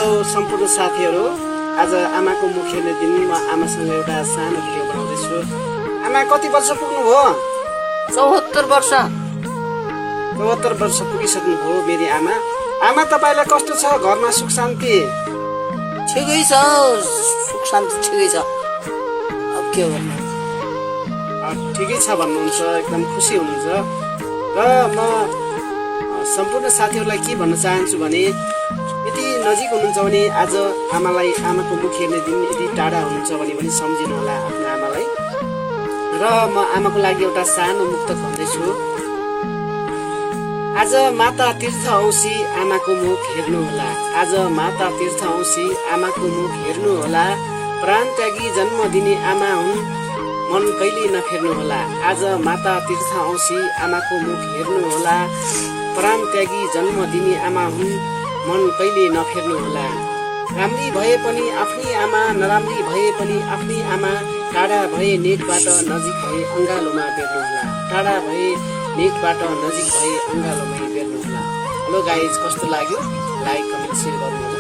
Hello सम्पूर्ण साथीहरू, आज आमाको मुख हेर्ने दिन म आमासँग एउटा सानो भिडियो बनाउँदैछु। आमा कति वर्ष पुग्नुभयो? 74 वर्ष। 74 वर्ष पुगिसक्नुभयो मेरी आमा। आमा तपाईँलाई कस्तो छ? घरमा सुख शान्ति? ठिकै छ, सुख शान्ति ठिकै छ। अब के गर्नु? ठिकै छ भन्नुहुन्छ, एकदम खुसी हुनुहुन्छ। र म सम्पूर्ण साथीहरूलाई के भन्न चाहन्छु भने यदि नजिक हुनुहुन्छ भने आज आमालाई आमाको मुख हेर्ने दिन, यदि टाढा हुनुहुन्छ भने पनि सम्झिनु होला आफ्नो आमालाई। र म आमाको लागि एउटा सानो मुक्तक भन्दैछु। आज माता तीर्थ औँसी आमाको मुख हेर्नु होला। आज माता तीर्थ औँसी आमाको मुख हेर्नु होला। प्राण त्यागी जन्म दिने आमा हुन्, मन कहिले नफेर्नु होला। आज माता तीर्थ औँसी आमाको मुख हेर्नु होला। प्राण त्यागी जन्म दिने आमा हुन्, मन कहिले नफेर्नु होला। राम्री भए पनि आफ्नै आमा, नराम्री भए पनि आफ्नै आमा। टाढा भए नेटबाट नजिक भए अङ्गालोमा बेर्नु होला। टाढा भए नेटबाट नजिक भए अङ्गालोमा बेर्नु होला। हेलो गाइज, कस्तो लाग्यो? लाइक कमेन्ट सेयर गर्नु होला।